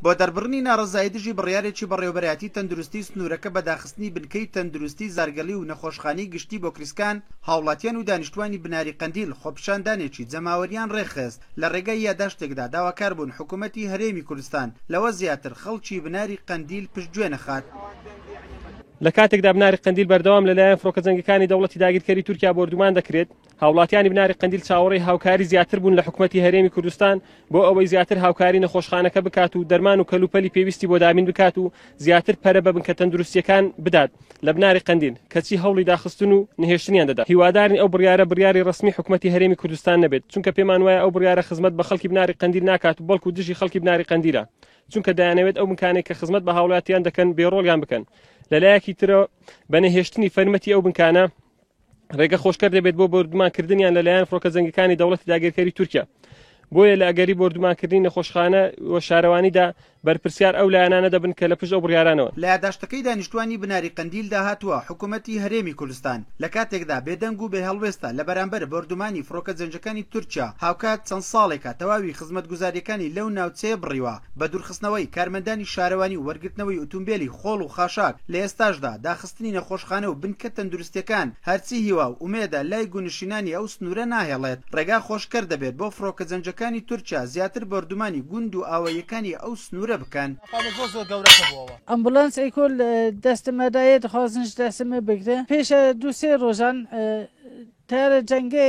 بۆ دەربڕینی ناڕەزایی دژی بڕیارێکی بەڕێوەبەرایەتی تەندروستی سنوورەکە بە داخستنی بنکەی تەندروستی زارگەلی و نەخۆشخانەی گشتی بۆکریسکان، هاوڵاتیان و دانیشتوانی بناری قەندیل خۆپیشاندانێکی جەماوەریان ڕێکخست، لە ڕێگای یاداشتێکدا داواکاربوون حکومەتی هەرێمی کوردستان لەوە زیاتر خەڵکی بناری قەندیل پشتگوێ نەخات. لە کاتێکدا بناری قەندیل بەردەوام لەلایەن فڕۆکە جەنگەکانی دەوڵەتی داگیرکەری تورکیا بۆردومان دەکرێت، هاوڵاتیانی بناری قەندیل چاوەڕێی هاوکاری زیاتر بوون لە حکومەتی هەرێمی کوردستان بۆ ئەوەی زیاتر هاوکاری نەخۆشخانەکە بکات و دەرمان و کەلوپەلی پێویستی بۆ دابین بکات و زیاتر پەرە بە بنکە تەندروستیەکان بدات لە بناری قەندیل، کەچی هەوڵی داخستن و نەهێشتنیان دەدات. هیوادارین ئەو بڕیارە بڕیاری ڕەسمی حکومەتی هەرێمی کوردستان نەبێت، چونکە پێمان وایە ئەو بڕیارە خزمەت بە خەڵکی بناری قەندیل ناکات و بەڵکو دژی خەڵکی بناری قەندیلە، چونکە دەیانەوێت ئەو بنکانەی کە خزمەت بە هاوڵاتیان دەکەن بێ ڕۆڵیان بکەن. لەلایەکی ترەوە بە نەهێشتنی فەرمەتی ئەو بنکانە، ڕێگە خۆشکەر دەبێت بۆ بۆردومانکردنیان لەلایەن فڕۆکە جەنگەکانی دەوڵەتی داگیرکەری تورکیا. بۆیە لە ئەگەری بۆردومانکردنی نەخۆشخانە و شارەوانیدا بەرپرسیار ئەو لایەنانە دەبن کە لە پشت ئەو بڕیارانەوەن. لە یاداشتەکەی دانیشتوانی بناری قەندیلدا هاتووە، حکومەتی هەرێمی کوردستان لە کاتێکدا بێدەنگ و بێهەڵوێستە لە بەرامبەر بۆردومانی فڕۆکە جەنگەکانی تورکیا، هاوکات چەند ساڵێکە تەواوی خزمەتگوزارییەکانی لەو ناوچەیە بڕیوە، بە دوورخستنەوەی کارمەندانی شارەوانی و وەرگرتنەوەی ئوتومبێلی خۆڵ و خاشاک، لە ئێستاشدا داخستنی نەخۆشخانە و بنکە تەندروستیەکان هەرچی هیوا و ئومێدە لای گوندنشینانی ئەو سنوورە ناهێڵێت، ڕێگا خۆشکەر دەبێت بۆ فڕۆکە جەنگەکانی تورکیا زیاتر بۆردومانی گوند و ئاواییەکانی ئەو سنوورە بکەن. ئەمبولانس ئیکۆ دەست مە دایە دخوازن ji destê me bigre. Pêşe du sê rojan teyara cengê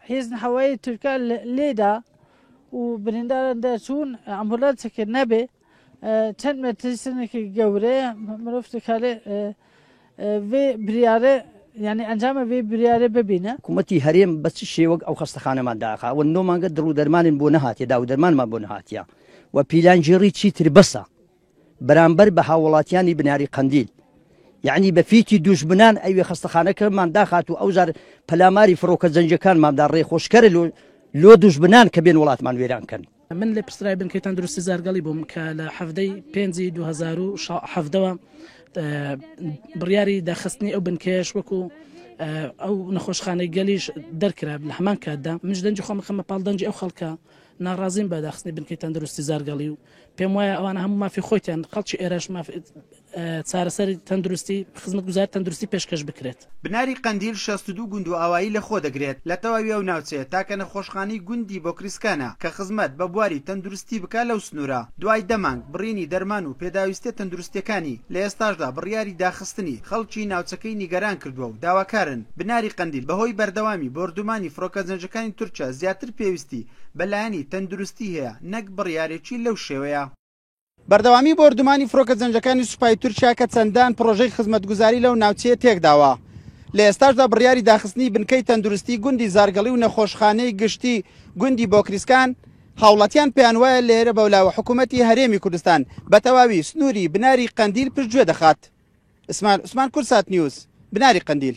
hêzên hewayî Tirka lê da û birîndaran derçûn ambulanseke nebe çend metirsîneke gewre ye mirov dikare vê biryarê yanî encama vê biryarê bibîne. حکوومەتی هەرێم بە چ شێوەک ئەو خەستەخانەمان داخا و نۆ مانگە دڕ و دەرمانین بۆ نەهاتیە داو دەرمانمان بۆ نەهاتیە و پیلانگێڕی چیتر بەسە بەرامبەر بە هاووڵاتیانی بناری قەندیل یعنی بە فیتی دوژمنان ئەوێ خەستەخانەکەمان داخات و ئەوجار پەلاماری فڕۆکە جەنگەکانمان دا ڕێخۆشکەرە لۆ لۆ دوژمنان کە بێن وڵاتمان وێران کەن. من لێپرسراوی بنکەی تەندروستی زارگەڵی بووم کە لە حەڤدەی پێنجی 2017ەوە بڕیاری داخستنی ئەو بنکەیەش وەکو ئەو نەخۆشخانەی گەلیش دەرکرا لە هەمان کاتدا منش دەنگی خۆم خەمە پاڵ دەنگی ئەو خەڵکە ناڕازیم بە داخستنی بنکەی تەندروستی زارگەڵی و پێم وایە ئەوانە هەموو مافی خۆیتیان خەڵکی ئێرەش مافی چارەسەری تەندروستی خزمەتگوزاری تەندروستی پێشکەش بکرێت. بناری قەندیل 62 گوند و ئاوایی لە خۆ دەگرێت، لە تەواوی ئەو ناوچەیە تاکە نەخۆشخانەی گوندی بۆکریسکانە کە خزمەت بە بواری تەندروستی بکا لەو سنوورە، دوای دە مانگ بڕینی دەرمان و پێداویستیە تەندروستیەکانی، لە ئێستاشدا بڕیاری داخستنی خەڵکی ناوچەکەی نیگەران کردووە و داواکارن بناری قەندیل بەهۆی بەردەوامی بۆردومانی فڕۆکە جەنگەکانی تورکیا زیاتر پێویستی بە لایەنی تەندروستی هەیە نەک بڕیارێکی لەو شێوەیە. بەردەوامی بۆردومانی فڕۆکە جەنگەکانی سوپای تورکیا کە چەندان پڕۆژەی خزمەتگوزاری لەو ناوچەیە تێکداوە، لە ئێستاشدا بڕیاری داخستنی بنکەی تەندروستی گوندی زارگەڵی و نەخۆشخانەی گشتی گوندی بۆکریسکان، هاوڵاتیان پێیانوایە لێرە بەولاوە حکوومەتی هەرێمی کوردستان بە تەواوی سنووری بناری قەندیل پشتگوێ دەخات. ئیسماعیل عوسمان، کوردسات نیوز، بناری قەندیل.